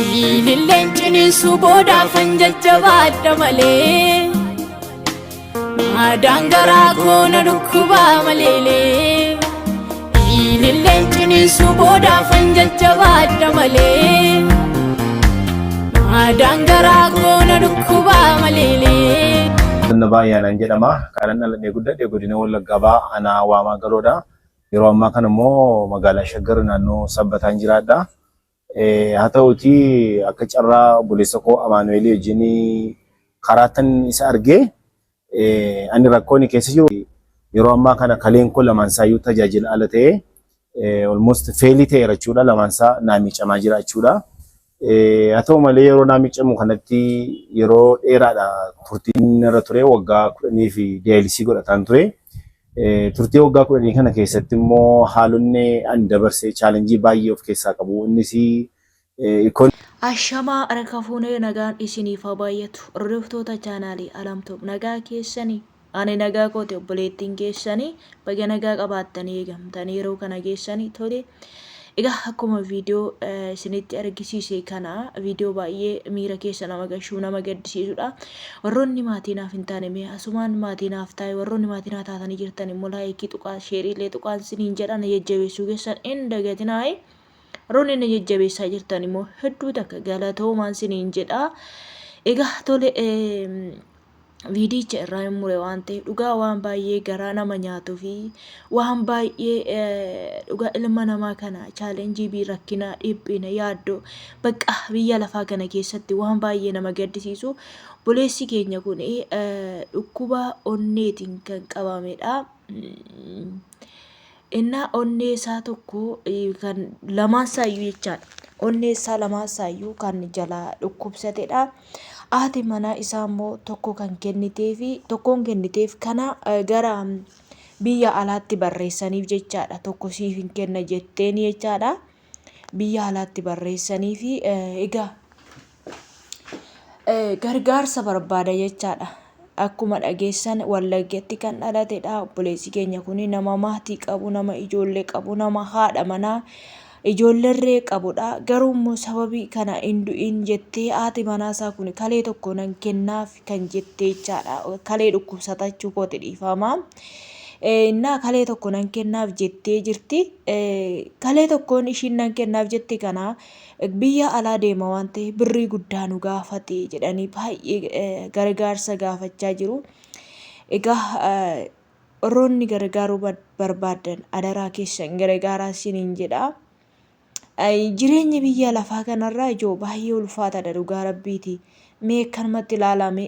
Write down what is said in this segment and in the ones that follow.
Ililleen ciniinsuu boodaafan jajjabaadha malee. Maadaan garaa koo na dhukkubaa maleelee. Ililleen ciniinsuu boodaafan jajjabaadha malee. Maadaan garaa koo na dhukkubaa maleelee. Zannabaa Ayyaanaan jedhama. Kanan dhaladhee guddadhe godina Wallaggaa Bahaa aanaa Waamaa Galoodha. Yeroo ammaa kana immoo magaalaa Shaggar naannoo Sabbataan jiraadha. Haa ta'uutii akka carraa obboleessa koo Amaanu'eelii wajjin karaattan isa argee ani rakkoo inni keessa jiru yeroo ammaa kana kaleen koo lamaan isaayyuu tajaajila ala ta'ee almost feelii ta'eera jechuudha. Lamaan isaa naa miicamaa jira jechuudha. Haa ta'u malee yeroo naa miicamu kanatti yeroo dheeraadha turtiin irra ture waggaa 10 fi diyaalisii godhataan ture. Turtii waggaa kudhanii kana keessatti immoo haalonni ani dabarse chaalenjii baay'ee of keessaa qabu. Innis ikoon. Ashamaa harka fuunee nagaan isiniif haa baay'atu hordoftoota chaanaalii Alamtube nagaa keessanii ani nagaa kooti obboleettiin keessanii baga nagaa qabaattanii eegamtanii yeroo kana geessanii tole Egaa akkuma viidiyoo isinitti argisiise kana viidiyoo baay'ee miira keessa nama gashuu nama gaddisiisudha. Warroonni maatii naaf hin taane mee asumaan maatii naaf taa'e warroonni maatii naa taatanii jirtan immoo laayikii tuqaa sheerii illee tuqaan isiniin jedha na jajjabeessuu keessan hin dagatinaayi. Warroonni na jajjabeessaa jirtan immoo hedduu takka galatoomaan isiniin jedha. Egaa tole viidiyicha irraa hin mure waan ta'eef dhugaa waan baay'ee garaa nama nyaatuu fi waan baay'ee dhugaa ilma namaa kana chaalenjii fi rakkina dhiphina yaaddoo bakka biyya lafaa kana keessatti waan baay'ee nama gaddisiisu obboleessi keenya kun dhukkuba onneetiin kan qabamedha. Innaa onnee isaa tokko kan lamaan isaayyuu jechaadha. Onnee isaa lamaan isaayyuu kan jalaa dhukkubsatedha. Haati manaa isaa immoo tokko kan kenniteefi tokkoon kenniteef kana gara biyya alaatti barreessaniif jechaadha. Tokko siif hin kenna jetteen jechaadha. Biyya alaatti barreessaniifi egaa gargaarsa barbaada jechaadha. Akkuma dhageessan Wallaggatti kan dhalatedha. Obboleessi keenya kun nama maatii qabu, nama ijoollee qabu, nama haadha manaa ijoolleerree qabudha. Garuu immoo sababii kana hin du'in jettee haati manaa isaa kun kalee tokko nan kennaaf kan jettee jechaadha. Kalee dhukkubsatachuu kooti dhiifama. Innaa kalee tokko nan kennaaf jettee jirti. Kalee tokkoon ishiin nan kennaaf jette kana Biyya alaa deema waan ta'eef birrii guddaa nu gaafate jedhanii baay'ee gargaarsa gaafachaa jiru. Egaa warroonni gargaaruu barbaaddan adaraa keessan gargaaraa isiniin jedha. Jireenya biyya lafaa kanarraa ijoo baay'ee ulfaataadha dhugaa rabbiiti. Mee akkanumatti ilaalame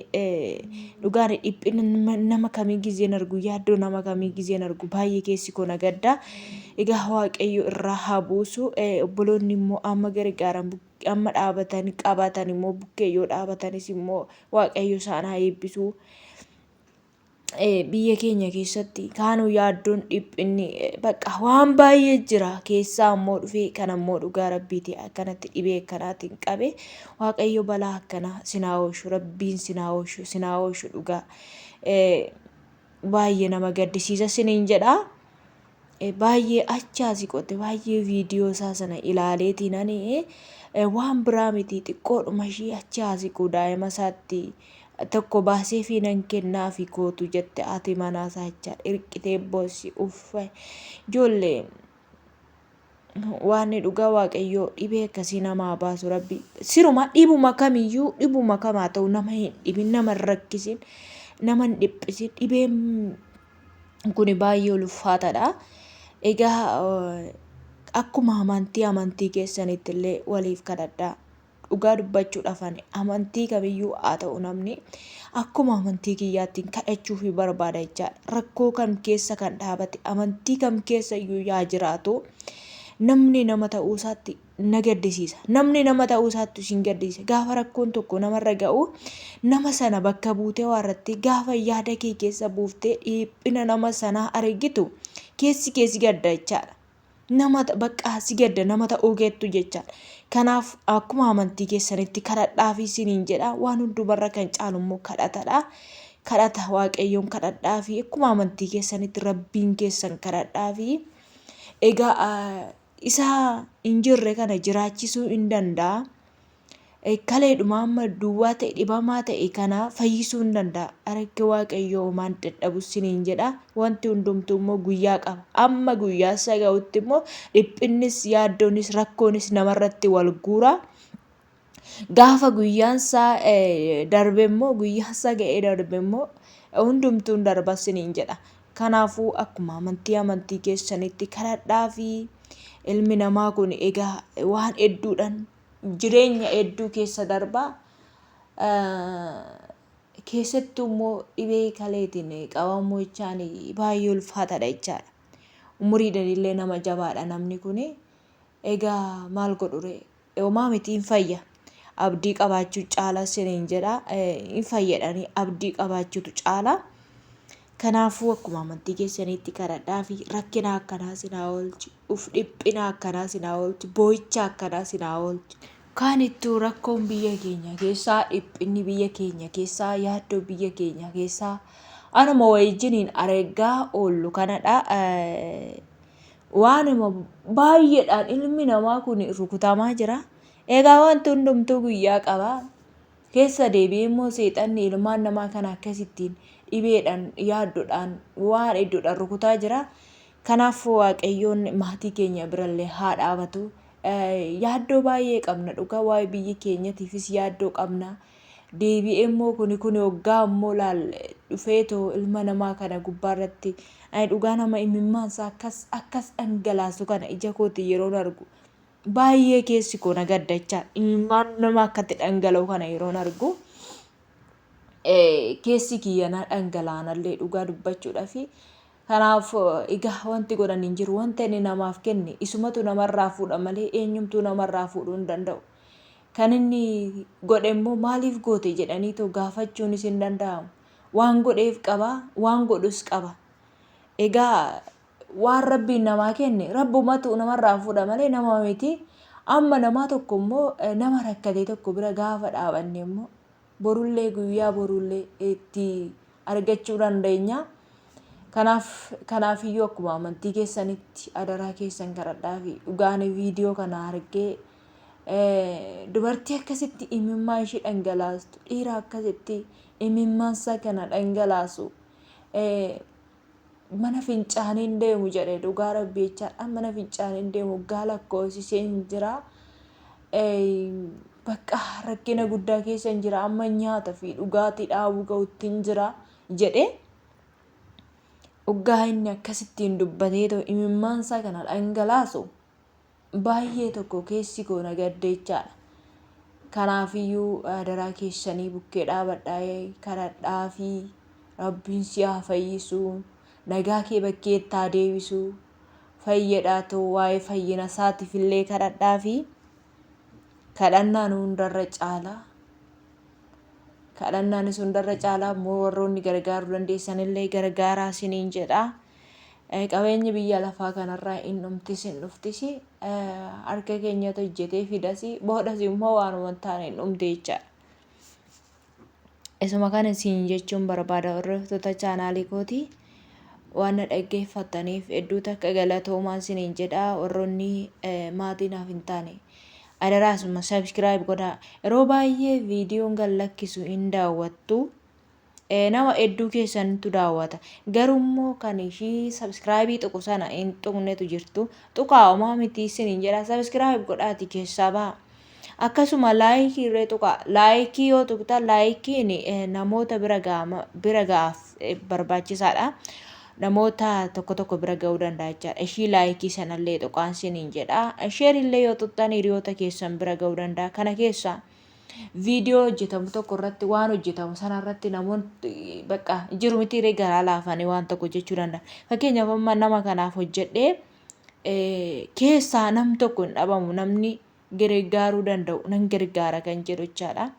dhugaan dhiphina nama kamii gizeen argu yaaddoo nama kamii gizeen argu baay'ee keessi koo na gadda. Egaa Waaqayyo irraa haa buusu obboloonni immoo amma gargaaran amma dhaabatan qabatan immoo bukkee yoo dhaabatanis immoo Waaqayyo isaan haa eebbisu. Biyya keenya keessatti kaanuu yaaddoon dhiphinni bakka waan baay'ee jira keessaa immoo dhufee kana immoo dhugaa rabbiiti akkanatti dhibee akkanaatiin qabe waaqayyo balaa akkanaa sinaa ooshu rabbiin sinaa ooshu sinaa ooshu dhugaa baay'ee nama gaddisiisa siniin jedha. Baay'ee achi asii qote baay'ee viidiyoo isaa sana ilaaleetiin ani waan biraa miti xiqqoodhuma ishii achi asii quu daa'ima isaatti tokko baaseefii nan kennaafi kootu jette haati manaa isaa jechaadha hirqitee boossi uffa ijoollee waan dhugaa waaqayyoo dhibee akkasii namaa baasu rabbi siruma dhibuma kamiyyuu dhibuma kamaa ta'u nama hin dhibin nama hin rakkisin nama hin dhiphisin dhibeen kuni baay'ee ulfaataadha. Egaa akkuma amantii amantii keessanitti illee waliif kadhadhaa. Dhugaa dubbachuudhaaf ani amantii kamiyyuu haa ta'u namni akkuma amantii kiyyaattiin kadhachuufii barbaada jechaadha. Rakkoo kam keessa kan dhaabate amantii kam keessa iyyuu yaa jiraatu namni nama ta'uu isaatti na gaddisiisa. Namni nama ta'uu isaattu isin gaddisiisa. Gaafa rakkoon tokko namarra ga'u nama sana bakka buutee waa irratti gaafa yaada kee keessa buuftee dhiphina nama sanaa argitu keessi kee si gadda jechaadha. Nama bakka si gadda nama ta'uu keettu jechaadha. Kanaaf akkuma amantii keessanitti kadhadhaafii isiniin jedha. Waan hundumarra kan caalu immoo kadhatadha. Kadhata waaqayyoon kadhadhaafii akkuma amantii keessanitti rabbiin keessan kadhadhaafii. Egaa isa hin jirre kana jiraachisuu hin danda'a. Kaleedhuma amma duwwaa ta'e dhibamaa ta'e kana fayyisuu hin danda'a. Harki Waaqayyoo homaan dadhabu siniin jedha. Wanti hundumtuu immoo guyyaa qaba. Amma guyyaa isaa ga'utti immoo dhiphinnis, yaaddoonis, rakkoonis namarratti wal guura. Gaafa guyyaan isaa darbe immoo guyyaan isaa ga'ee darbe immoo hundumtuu hin darba siniin jedha. Kanaafuu akkuma amantii amantii keessanitti kadhadhaa fi ilmi namaa kun egaa waan hedduudhaan jireenya hedduu keessa darba. Keessattuu immoo dhibee kaleetiin qabamuu jechaan baay'ee ulfaataadha jechaadha. Umuriidhaan illee nama jabaadha namni kun. Egaa maal godhure? Homaa miti hin fayya. Abdii qabaachuu caala siniin jedha. Hin fayyadhanii abdii qabaachuutu caala. Kanaafuu akkuma amantii keessaniitti kadhadhaa fi rakkina akkanaa sin haa oolchu, uf dhiphina akkanaa sin haa oolchu, boo'icha akkanaa sin haa oolchu. Kaanittuu rakkoon biyya keenya keessaa, dhiphinni biyya keenya keessaa, yaaddoo biyya keenya keessaa anuma wajjiniin argaa oollu kanadha. Waanuma baay'eedhaan ilmi namaa kun rukutamaa jira. Egaa wanti hundumtuu guyyaa qaba. Keessa deebi'ee immoo seexanni ilmaan namaa kana akkasittiin dhibeedhaan, yaaddoodhaan, waan hedduudhaan rukutaa jira. Kanaaf Waaqayyoon maatii keenya birallee haa dhaabatu. Yaaddoo baay'ee qabna dhugaa waa'ee biyya keenyatiifis yaaddoo qabna. Deebi'ee immoo kuni kuni hoggaa immoo laal dhufeetoo ilma namaa kana gubbaarratti ani dhugaa nama imimmaansaa akkas akkas dhangalaasu kana ija kootiin yeroon argu Baay'ee keessi koo na gadda jecha imimmaan nama akkatti dhangala'u kana yeroon argu keessi kiyya na dhangala'anallee dhugaa dubbachuudhafi. Kanaaf egaa wanti godhan hin jiru. Wanta inni namaaf kenne isumatu namarraa fuudha malee eenyumtuu namarraa fuudhuu hin danda'u. Kan inni godhe immoo maaliif goote jedhaniitoo gaafachuunis hin danda'amu. Waan godheef qaba, waan godhus qaba. Egaa waan Rabbiin namaa kenne Rabbumatu namarraa fuudha malee nama miti. Amma namaa tokko immoo nama rakkate tokko bira gaafa dhaabanne immoo borullee guyyaa borullee itti argachuu dandeenya. Kanaaf kanaafiyyuu akkuma amantii keessanitti adaraa keessan kadhadhaa fi dhugaan viidiyoo kana argee dubartii akkasitti imimmaan ishee dhangalaastu dhiira akkasitti imimmaansaa kana dhangalaasu mana fincaaniin deemu jedhe dhugaa rabbii jechaadha mana fincaaniin deemu waggaa lakkoofsiseen jira bakka rakkina guddaa keessa hin jira amma nyaata fi dhugaatii dhaabuu ga'utti hin jira jedhe waggaa inni akkasittiin dubbatee ta'u imimmaansaa kana dhangalaasu baay'ee tokko keessi koo na gadde jechaadha. Kanaafiyyuu adaraa keessanii bukkee dhaabadhaa kadhadhaa fi Rabbiin si haa fayyisu nagaa kee bakkeetti haa deebisu fayyadhaa ta'u waa'ee fayyina isaatiif illee kadhadhaa fi kadhannaan hundarra caala. Kadhannaanis hundarra caala immoo warroonni gargaaruu dandeessan illee gargaaraa isiniin jedha. Qabeenyi biyya lafaa kanarraa hin dhumtis hin dhuftis harka keenyatu hojjetee fidas boodas immoo waanuma hin taane hin dhumte jechaadha. Isuma kana siin jechuun barbaada hordoftoota chaanaalii kooti. Waan na dhaggeeffattaniif hedduu takka galatoomaa isiniin jedha warroonni maatii naaf hin taane. Adaraa asuma subscribe godhaa. Yeroo baay'ee viidiyoon gad lakkisu hin daawwattu. Nama hedduu keessantu daawwata. Garuu immoo kan ishii subscribe tuqu sana hin tuqnetu jirtu. Tuqaa homaa miti isiniin jedha subscribe godhaati keessaa baha. Akkasuma laayikii irree tuqaa. Laayikii yoo tuqxan laayikiin namoota bira ga'ama bira ga'aaf barbaachisaadha. Namoota tokko tokko bira ga'uu danda'a jechaadha. Ishii laayikii sanallee tuqaan isiniin jedha. Sheerillee yoo tuqxan hiriyoota keessan bira ga'uu danda'a. Kana keessaa viidiyoo hojjetamu tokko irratti waan hojjetamu sana irratti namoonni bakka jiru miti ree garaa laafanii waan tokko hojjechuu danda'a. Fakkeenyaaf amma nama kanaaf hojjedhee keessaa nam tokko hin dhabamu namni gargaaruu danda'u nan gargaara kan jedhu jechaadha.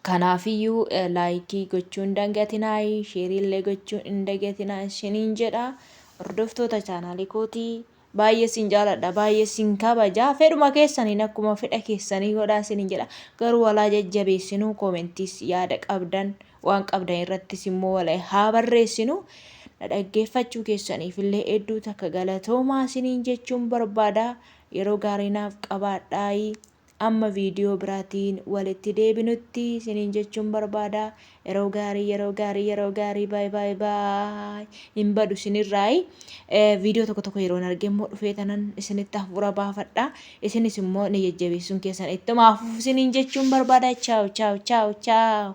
Kanaafiyyuu laayikii gochuu hin dagatinaa, sheerii illee gochuu hin dagatinaa isiniin jedha. Hordoftoota chaanaalii kootii Baay'ee sin jaaladha, baay'ee sin kabaja. Fedhuma keessaniin akkuma fedha keessanii godhaa isiniin jedha. Garuu walaa jajjabeessinu koomentiis yaada qabdan waan qabdan irrattis immoo wal haa barreessinu. Na dhaggeeffachuu keessaniif illee hedduu takka galatoomaa isiniin jechuun barbaada. Yeroo gaarii naaf qabaadhaayi. Amma viidiyoo biraatiin walitti deebinutti isiniin jechuun barbaada. Yeroo gaarii yeroo gaarii yeroo gaarii baay baay baay hin badu isinirraayi. Viidiyoo tokko tokko yeroon arge immoo dhufee tanan isinitti hafuura baafadha. Isinis immoo ni jajjabeessuun keessan ittuma hafuuf isiniin jechuun barbaada. Chaaw chaaw chaaw chaaw.